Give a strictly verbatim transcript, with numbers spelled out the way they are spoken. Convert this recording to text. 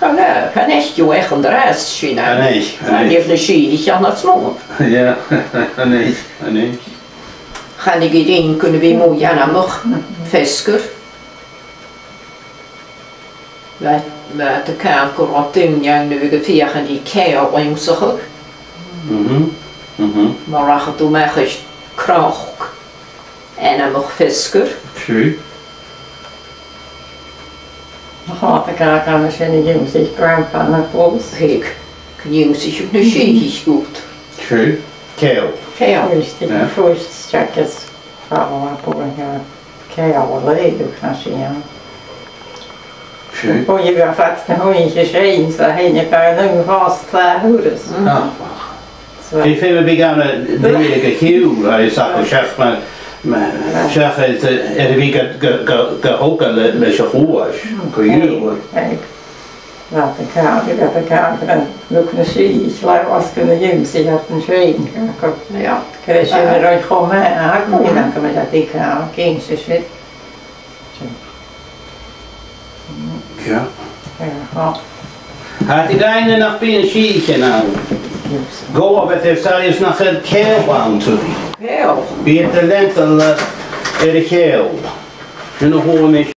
Chan eil, chan eil, chan eil, chan eil. Chan eil, chan eil. Chan eil na sìthichean nas motha. Yeah, chan eil, chan eil. Chan eil iad ag ràdh gum bi mòran anmoch feasgar. Bha, bha iad ag ràdh gun robh daoine ann a bhiodh a' feuchainn ri ceòl ionnsachadh. Mhm, mhm. Mar a rachadh tu a-mach air cnoc anmoch feasgar. True. Tha, tha, tha, tha sin a' dèanamh sin, grandpa na bhos. Thig, gun ionnsaich na sìthichean dhut. True. Ceòl. Ceòl. Is tha, yeah, first check is far a bhfuil ceòl a' leughadh na sìthichean. True. Bho dh'fhàg fad na h-oidhche sin, 's a' faighinn a' bhàrr nam fàs clàr thuras. Ah. So. Tha feum air bhith gan a dhèanamh gu h-ìosal, agus ach seach ma, ma, seach air, air a bhith ga, ga, ga, ga thogail le, leis a' chluais, gu h-ìosal. Aye, aye. Bha iad a' càradh, bha iad a' càradh, an luchd na sìth, leis gun a dh'ionnsaich iad an sin, ach, yeah, gu robh sin, ah, a' roinn cho math, ach, mm, gu bheil iad a' càradh, cén 's e sin. Yeah. Yeah, huh. Tha iad ag ràdh nach bi na sìthichean ann. Yes. Gu bheil iad air sàillibh nach eil ceòl ann, tuirt i. Ceòl. Bidh iad a' leantainn, eh, air a' cheòl. Sin a chuala mi.